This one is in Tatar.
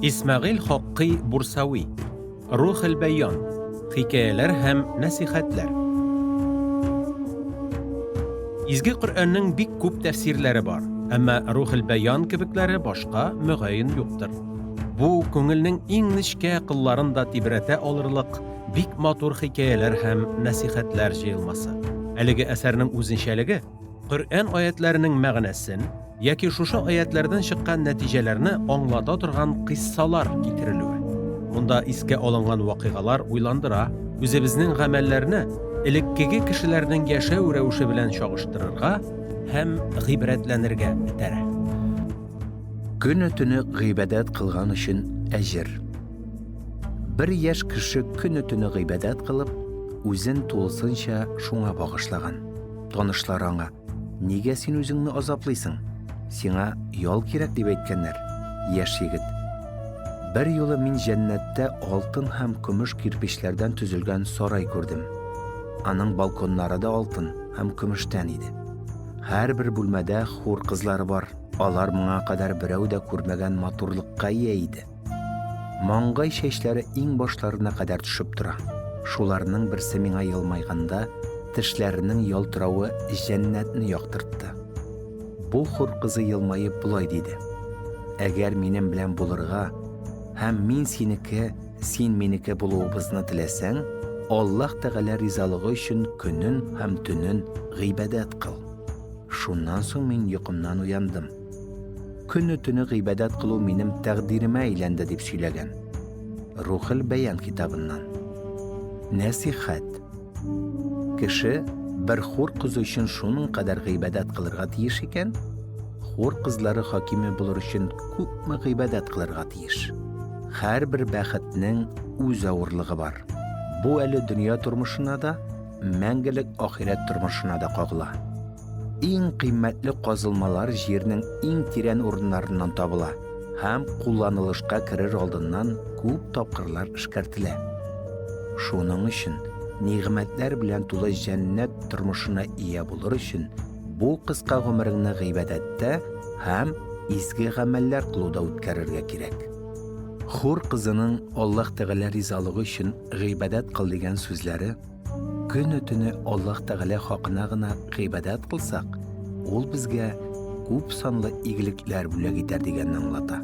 Исмәгыйль Хаккый Бурсави. Рухел бәян. Хикәяләр һәм нәсихәтләр. Изге Коръәннең бик күп тәфсирләре бар, әмма Рухел бәян кебекләре башка мөгаен юктыр. Бу күңелнең иң нечкә кылларын да тибрәтә алырлык бик матур хикәяләр һәм нәсихәтләр җыелмасы. Әлеге әсәрнең үзенчәлеге Коръән аятләренең мәгънәсен яки шушы аятләрдән чыккан нәтиҗәләрне аңлата торган кыйссалар китерелүе. Монда искә алынган вакыйгалар уйландыра, үзебезнең гамәлләрне элеккеге кешеләрнең яшәү рәвеше белән чагыштырырга һәм гыйбрәтләнергә этәрә. Көне-төне гыйбадәт кылган өчен әҗер. Бер яшь кеше көне-төне гыйбадәт кылып, үзен тулысынча шуңа багышлаган. Танышлары аңа, Нигә син үзеңне азаплыйсың? Сиңа ял кирәк, дип әйткәннәр. Яшь егет, Бер юлы мин җәннәттә алтын һәм көмеш кирпечләрдән төзелгән сарай күрдем. Аның балконнары да алтын һәм көмештән иде. Һәрбер бүлмәдә хур кызлары бар. Алар моңа кадәр берәү дә күрмәгән матурлыкка ия иде. Маңгай чәчләре иңбашларына кадәр төшеп тора. Шуларның берсе миңа елмайганда, тешләренең ялтыравы җәннәтне яктыртты. Бу хур кызы елмаеп болай диде: Әгәр минем белән булырга һәм мин синеке, син минеке булуыбызны теләсәң, Аллаһ Тәгалә ризалыгы өчен көнен һәм төнен гыйбадәт кыл. Шуннан соң мин йокымнан уяндым. Көне-төне гыйбадәт кылу минем тәкъдиремә әйләнде, дип сөйләгән. Рухел бәян китабыннан. Нәсихәт. Кеше бер хур кызы өчен шуның кадәр гыйбадәт кылырга тиеш икән, хур кызлары хакиме булыр өчен күпме гыйбадәт кылырга тиеш? Һәрбер бәхетнең үз авырлыгы бар. Бу әле дөнья тормышына да, мәңгелек ахирәт тормышына да кагыла. Иң кыйммәтле казылмалар җирнең иң тирән урыннарыннан табыла һәм кулланылышка керер алдыннан күп тапкырлар эшкәртелә. Шуның өчен нигъмәтләр белән тулы җәннәт тормышына ия булыр өчен бу кыска гомереңне гыйбадәттә һәм изге гамәлләр кылуда үткәрергә кирәк. Хур кызының Аллаһ Тәгалә ризалыгы өчен гыйбадәт кыл дигән сүзләре Көне-төне Аллаһ Тәгалә хакына гына гыйбадәт кылсак, ул безгә күп санлы игелекләр бүләк итәр дигәнне аңлата.